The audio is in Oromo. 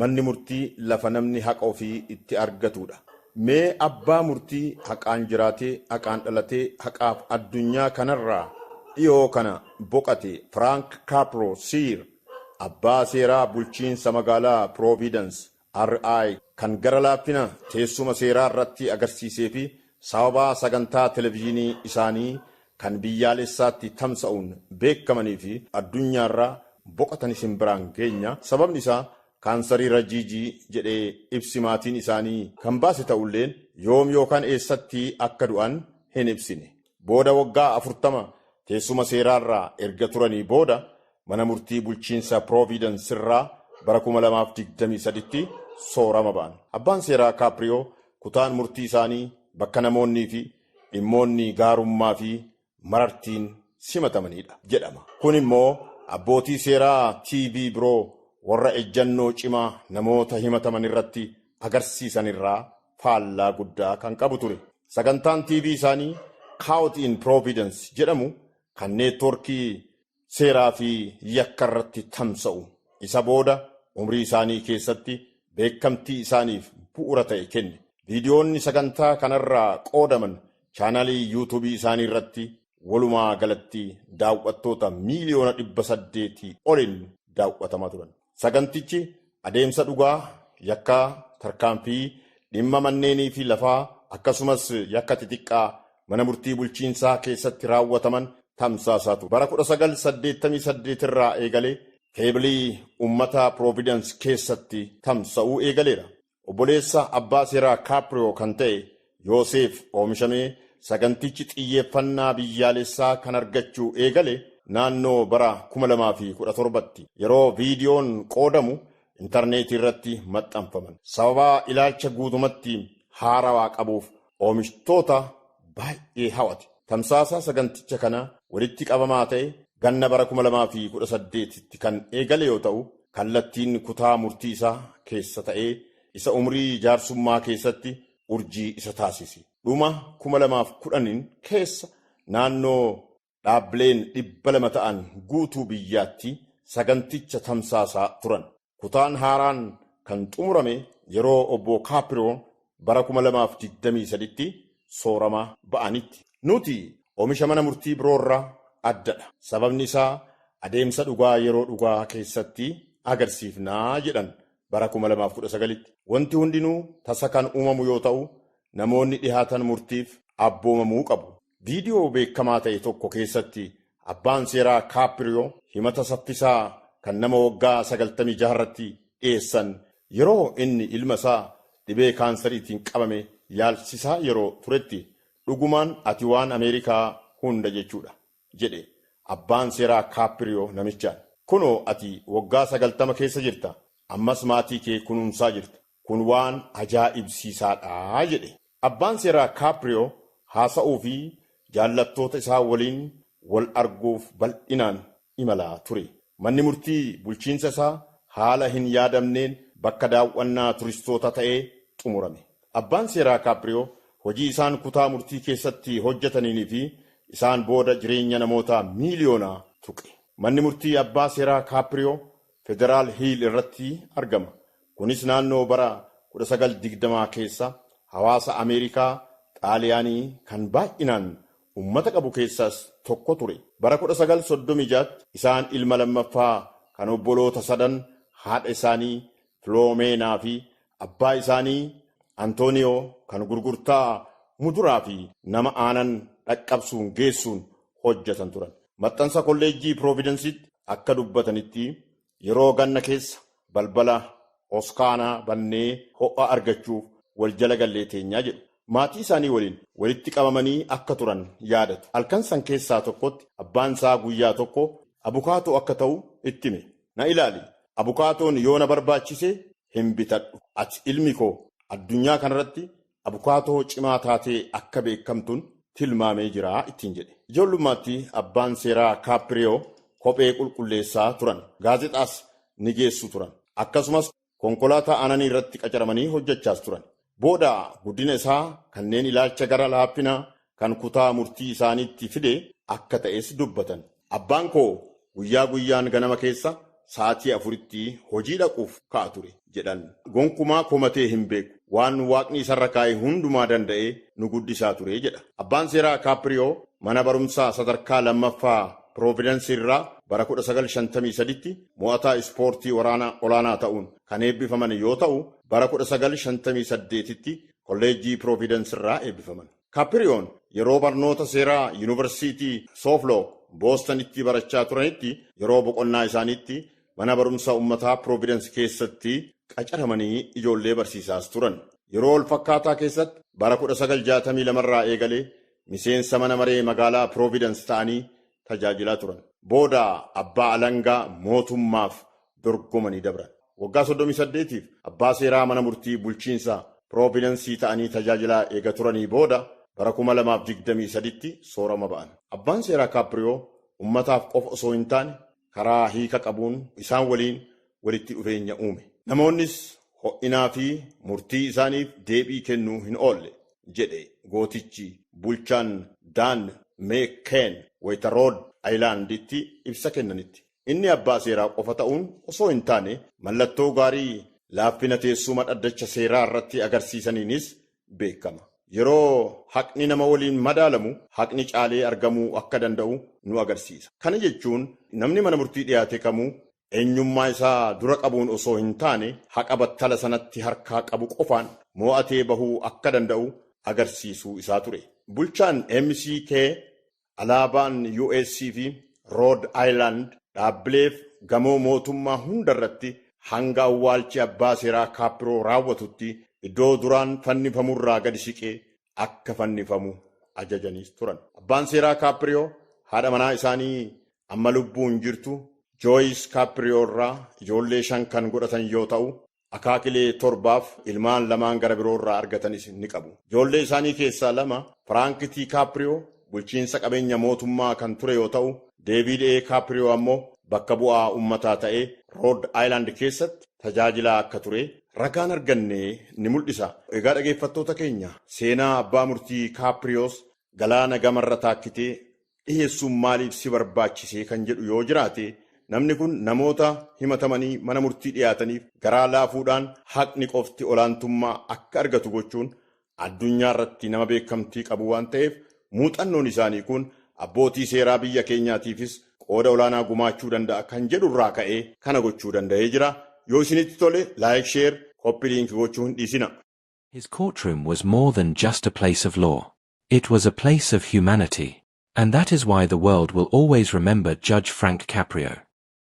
Manni murtii lafa namni haqa ofii itti argatudha. Mee abbaa murtii haqaan jiraatee, haqaan dhalatee, haqaaf addunyaa kanarraa dhiyoo kana boqate Frank Caprio Sr. Abbaa seeraa bulchiinsa magaalaa Providence R.I. kan gara laaffina teessuma seeraa irratti agarsiisee fi sababa sagantaa televezyiinii isaanii kan biyyaalessaatti tamsa'uun beekamanii fi addunyaarraa boqotan isin biraan geenya. Sababni isaa kaansarii rajiijii jedhee ibsi maatiin isaanii kan baase ta'ulleen yoom yookaan eessatti akka du'an hin ibsine. Booda waggaa 40 teessuma seeraarraa erga turanii booda mana murtii bulchiinsa Providence irraa bara 2023tti soorama ba'an. Abbaan seeraa Kaapriyoo kutaan murtii isaanii bakka namoonnii fi dhimmoonni gaarummaa fi marartiin simatamanidha jedhama. Kun immoo abbootii seeraa TV biroo warra ejjannoo cimaa namoota himataman irratti agarsiisan irraa faallaa guddaa kan qabu ture. Sagantaan TV isaanii Caught in Providence jedhamu kan neetwoorkii seeraa fi yakka irratti tamsa'u. Isa booda umrii isaanii keessatti beekamtii isaaniif bu'uura ta'e kenne. Viidiyoonni sagantaa kanarraa qoodaman chaanalii yuutuubii isaanii irratti walumaa galatti daawwattoota 800,000,000 oliin daawwatamaa turan. Sagantichi adeemsa dhugaa yakka tarkaanfii dhimma manneenii fi lafaa akkasumas yakka xixiqqaa mana murtii bulchiinsaa keessatti raawwataman tamsaasaa ture. Bara 1988 irraa eegalee keebilii uummata Providence keessatti tamsa'uu eegaleera. Obboleessa abbaa seeraa Kaapriyoo kan ta'e Yoosef oomishamee sagantichi xiyyeeffannaa biyyaalessaa kan argachuu eegale naannoo bara 2017tti yeroo viidiyoon qoodamu intarneetii irratti maxxanfaman. Sababa ilaalcha guutumatti haarawaa qabuuf oomishtoota baay'ee hawate. Tamsaasa saganticha kana walitti qabamaa ta'e ganna bara 2018tti kan eegale yoo ta'u kallattiin kutaa murtii isaa keessa ta'ee isa umrii jaarsummaa keessatti urjii isa taasise. Dhuma 2010 keessa naannoo dhaabbileen 200 ta'an guutuu biyyaatti saganticha tamsaasaa turan. Kutaan haaraan kan xumurame yeroo obbo Kaapriyoo bara 2023tti soorama ba'anitti. Nuti oomisha mana murtii biroorraa addadha. Sababni isaa adeemsa dhugaa yeroo dhugaa keessatti agarsiifnaa jedhan bara 2019tti. Wanti hundinuu tasa kan uumamu yoo ta'u namoonni dhihaatan murtiif abboomamuu qabu. Viidiyoo beekamaa ta'e tokko keessatti abbaan seeraa Kaapriyoo himata saffisaa kan nama waggaa 96 irratti dhiyeessan yeroo inni ilma isaa dhibee kaansariitiin qabame yaalchisaa yeroo turetti dhugumaan ati waan Ameerikaa hunda jechuudha jedhe abbaan seeraa Kaapriyoo namichaan. Kunoo ati waggaa 90 keessa jirta. Ammas maatii kee kunuunsaa jirta. Kun waan ajaa'ibsiisaadha jedhe. Abbaan seeraa Kaapriyoo haasa'uu fi jaallattoota isaa waliin wal arguuf bal'inaan imalaa ture. Manni murtii bulchiinsa isaa haala hin yaadamneen bakka daawwannaa turistoota ta'ee xumurame. Abbaan seeraa Kaapriyoo hojii isaan kutaa murtii keessatti hojjetaniinii fi isaan booda jireenya namoota miiliyoonaa tuqe. Manni murtii abbaa seeraa Kaapriyoo Federaal Hiil irratti argama. Kunis naannoo bara 1920 keessa hawaasa Ameerikaa Xaaliyaanii kan baay'inaan uummata qabu keessaas tokko ture. Bara 1936 isaan ilma lammaffaa kan obboloota sadan haadha isaanii Filoomenaa fi abbaa isaanii Antooniyoo kan gurgurtaa muduraa fi nama aanan dhaqqabsuun geessuun hojjetan turan. Maxxansa kolleejjii Providensitti akka dubbatanitti yeroo ganna keessa balbala Oskaanaa bannee ho'a argachuuf wal jala gallee teenyaa jedhu. Maatii isaanii waliin walitti qabamanii akka turan yaadatu. Halkan san keessaa tokkotti abbaan isaa guyyaa tokko abukaatoo akka ta'u itti hime. Na ilaali, abukaatoon yoo na barbaachise hin bitadhu. Ati ilmi koo addunyaa kanarratti abukaatoo cimaa taatee akka beekamtuun tilmaamee jira ittiin jedhe. Ijoollummaatti abbaan seeraa Kaapriyoo kophee qulqulleessaa turan. Gaazexaas ni geessu turan. Akkasumas konkolaataa aananii irratti qacaramanii hojjechaas turan. Booda guddina isaa kanneen ilaalcha gara laaffinaa kan kutaa murtii isaaniitti fide akka ta'es dubbatan. Abbaan koo guyyaa guyyaan ganama keessa sa'aatii 4tti hojii dhaquuf ka'a ture jedhan. Gonkumaa komatee hin beeku. Waan waaqni isarra kaa'e hundumaa danda'ee nu guddisaa ture jedha. Abbaan seeraa Kaappiriyoo mana barumsaa sadarkaa lammaffaa Piroovidansi irraa bara 1953tti mo'ataa ispoortii waraanaa olaanaa ta'uun kan eebbifaman yoo ta'u, bara 1958tti kolleejjii Piroovidansi irraa eebbifaman. Kaappiriyoon yeroo barnoota seeraa Yuunivarsiitii Sooflook Boostonitti barachaa turanitti yeroo boqonnaa isaaniitti mana barumsaa uummataa Piroovidansi keessatti qacaramanii ijoollee barsiisaas turan. Yeroo wal fakkaataa keessatti bara 1962 irraa eegalee miseensa mana maree magaalaa Piroovidansi ta'anii tajaajilaa turan. Booda abbaa alangaa mootummaaf dorgomanii dabran. Waggaa 38tiif abbaa seeraa mana murtii bulchiinsa Piroovidansii ta'anii tajaajilaa eega turanii booda bara 2023tti soorama ba'an. Abbaan seeraa Kaappiriyoo uummataaf qofa osoo hin taane karaa hiika qabuun isaan waliin walitti dhufeenya uume. Namoonnis ho'inaa fi murtii isaaniif deebii kennuu hin oolle jedhe gootichi bulchaan Daan Meekeen wayita Rood Ayilaanditti ibsa kennanitti. Inni abbaa seeraa qofa ta'uun osoo hin taane mallattoo gaarii laaffina teessuma dhaddacha seeraa irratti agarsiisaniinis beekama. Yeroo haqni nama waliin madaalamu haqni caalee argamuu akka danda'u nu agarsiisa. Kana jechuun namni mana murtii dhiyaate kamuu eenyummaa isaa dura qabuun osoo hin taane haqa battala sanatti harkaa qabu qofaan mo'atee bahuu akka danda'u agarsiisuu isaa ture. Bulchaan MCK alaabaan USC fi Rhode Island dhaabbileef gamoo mootummaa hundarratti hanga awwaalchi abbaa seeraa Kaappiroo raawwatutti iddoo duraan fannifamurraa gadi siqee akka fannifamu ajajaniis turan. Abbaan seeraa Kaappiriyoo haadha manaa isaanii amma lubbuun jirtu Jooyis Kaappiriyoo irraa ijoollee 5 kan godhatan yoo ta'u, akaakilee 7 ilmaan 2 gara biroo irraa argatanis ni qabu. Ijoollee isaanii keessaa 2 Firaank T. Kaappiriyoo bulchiinsa qabeenya mootummaa kan ture yoo ta'u, Deevid A. Kaappiriyoo ammoo bakka bu'aa uummataa ta'ee Rhode Island keessatti tajaajilaa akka ture ragaan arganne ni mul'isa. Egaa dhaggeeffattoota keenya, seenaa abbaa murtii Kaappiriyoos galaana gamarra taakkitee dhiyeessuun maaliif si barbaachisee kan jedhu yoo jiraate, namni kun namoota himatamanii mana murtii dhiyaataniif garaa laafuudhaan haqni qofti olaantummaa akka argatu gochuun addunyaa irratti nama beekamtii qabu waan ta'eef muuxannoon isaanii kun abbootii seeraa biyya keenyaatiifis qooda olaanaa gumaachuu danda'a kan jedhu irraa ka'ee kana gochuu danda'ee jira. Yoo isinitti tole like, share, copy link gochuu hin dhiisina. His courtroom was more than just a place of law. It was a place of humanity. And that is why the world will always remember Judge Frank Caprio.